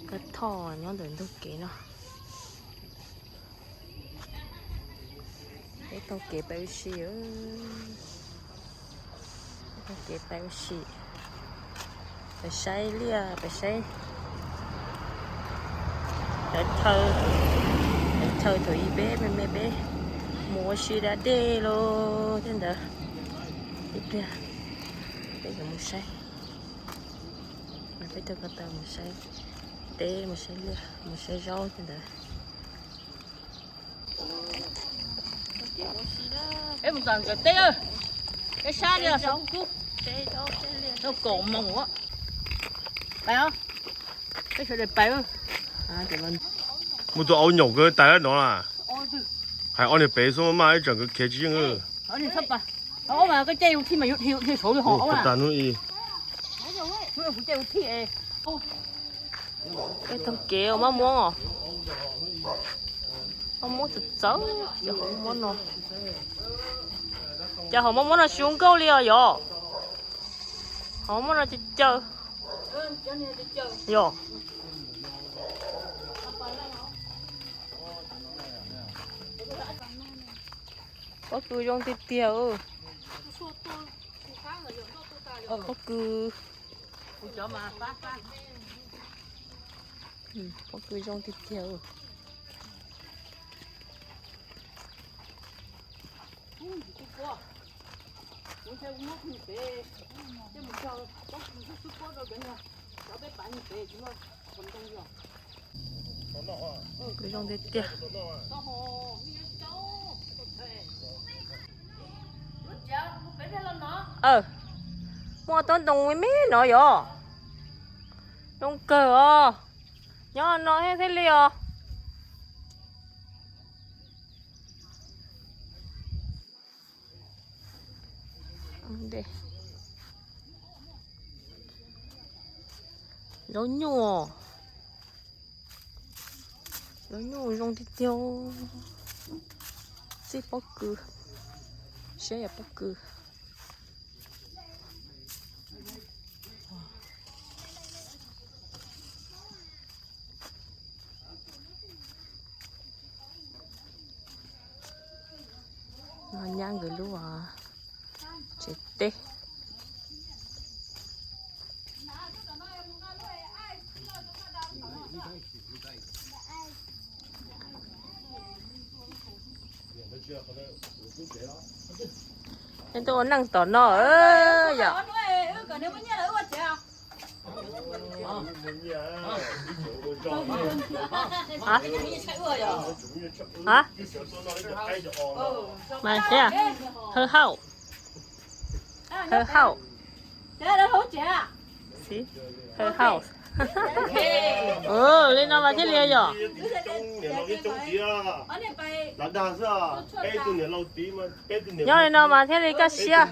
Koj thoj nyob ntawm ntug kev no. Peb taug kev pais ua si, taug kev pais ua si, pais saib liaj, pais saib, pais chaw, pais chaw thaum ub peb me me peb mus ua si da dej los thiab ntawd. Ib pliag peb yuav mus saib, peb tuaj ko taw mus saib teb, mus saib liaj, mus saib zaub thiab ntawd. Peb mus tom nkawd teb, peb sab li os, kaum moos pais os, peb sawv daws pais. Muaj tus au nyaum kawg tas no na. Hais ob niag pem xwb maj ib tsam nkawd khiav tsis yeej. Koj caij ua thij mas yuav dhia saud li hos. Kuv tas hnub i. Peb taug kev maj muab os. Maj muab txawv txawv, ces hauv maj muab no, ces hauv maj muab no tsis zoo nkauj li os yom. Hauv maj muab no caw caw yom. Pob kws zoo tiag tiag. Pob kws, pob kws zoo tiag tiag. Zoo tiag tiag. Muaj tsob ntoo me me no yom. Zoo kawg os. Nyob no thiaj li os. Zaub nyuj, zaub nyuj zoo tiag tiag. Txij pob kws, siab yam pob kws. No nyab nkawd lub tsev teb. Nej tuaj ua neej tom no yom. Mas thiab, Her house, Her house. Her house. Li no mas thiaj li yom. Nyob li no mas thiaj li kaj siab.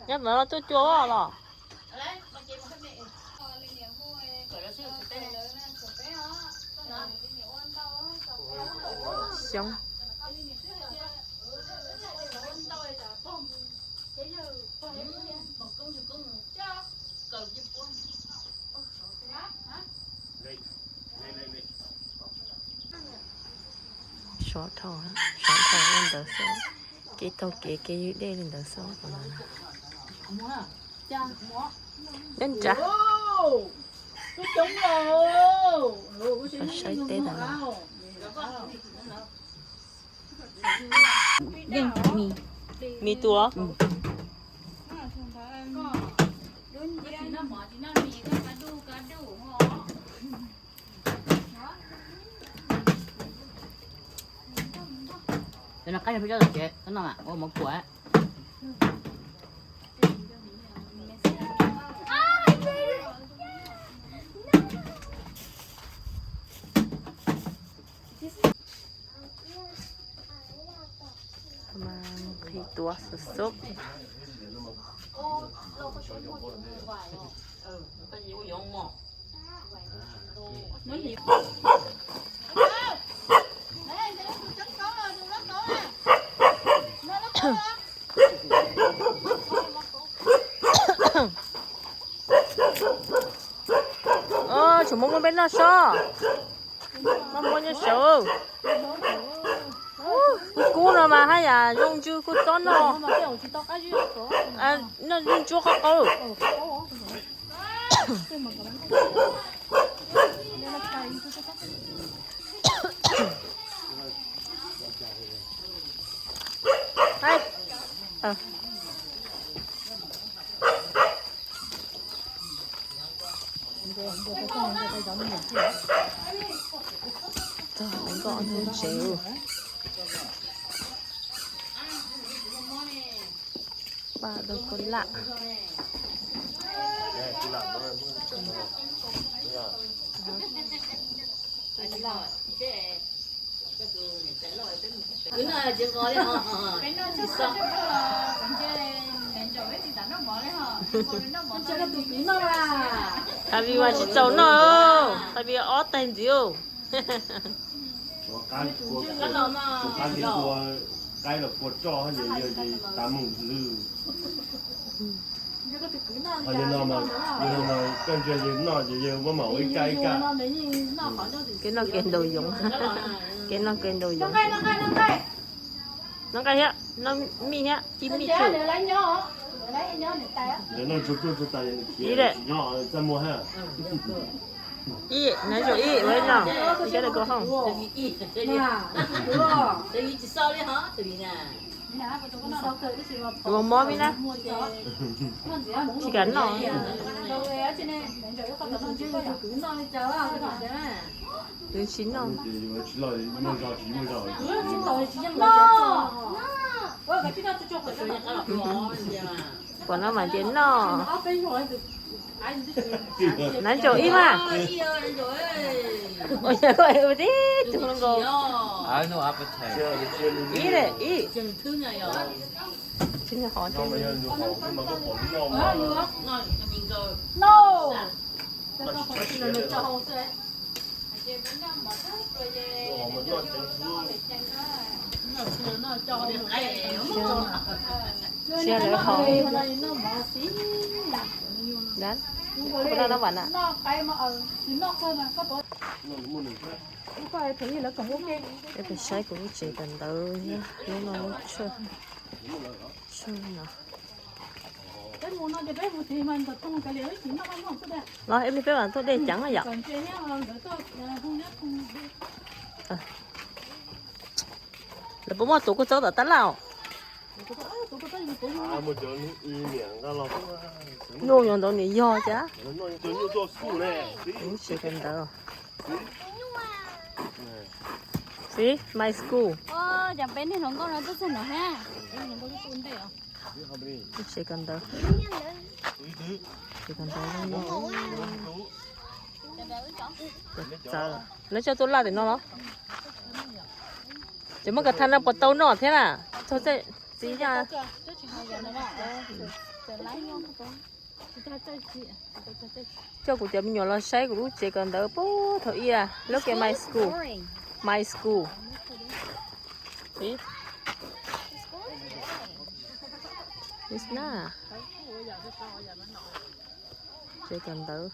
Nyob ntawd no tuaj cua los? Xyoob. Sov dhau, sov dhau li ntawd xwb, kev taug kev kev ywg dej li ntawd xwb. Nyob nrad. Saib teb tas no. Yeej mis, mis tus. Cov no qab yog peb cov tsev, tab no ua mov kuam. Nqhis tuav xub xub. Tsuas muab muab peb noj sob. Muab muab nyob saud. Kub kub no mas haj yam zoo ntsws kuj txob noj. Noj ntsuab qab qau. Tog nkoj ntug tsev. Paj dog koj laj. Thaum vim mas tsis txaus noj, thaum vim ob taig ntxiv. Koj ntsia yawg noj ces yawg muab mam ua ib kab ib kab. Kev noj kev ntaus yoov. Kev noj kev ntaus yoov. Noj nqaij thiab, noj mij thiab, ib mij tsuj. Ib, nov zoo ib, ua ib no, ib cov daim koj hooj. Ua mob vib na. Tsis kam noj. Twb tsis noj. Pom no mas ntias noj. Nov zoo ib mas. Ua yog koj ua tib tug hluas nkaus. Ib, ib. Sia lawv hov. Dab, koj puas noj nab vam na? Peb saib kuv lub tsev kawm ntawv hnub no, lub tshuaj no. Los ib pliag peb mam tuaj dej ceev yom. Lawv puas muaj tus kuj txawb tom tab laj os? Nyuj yog ntawd nws yog cas. Lub tsev kawm ntawv. See, my school. Ces peb niag hluas nkauj no tuaj txog no thiab. Lub tsev kawm ntawv. Tsev kawm ntawv. Lawv coj tuaj laj tim no los? Ces muab kav thaj no puas tau noj thiab na? Txog txiv yog. Coj kuv cov me nyuam los saib kuv lub tsev kawm ntawv puag thaum ub. Look at my school. My school. It's not. Tsev kawm ntawv.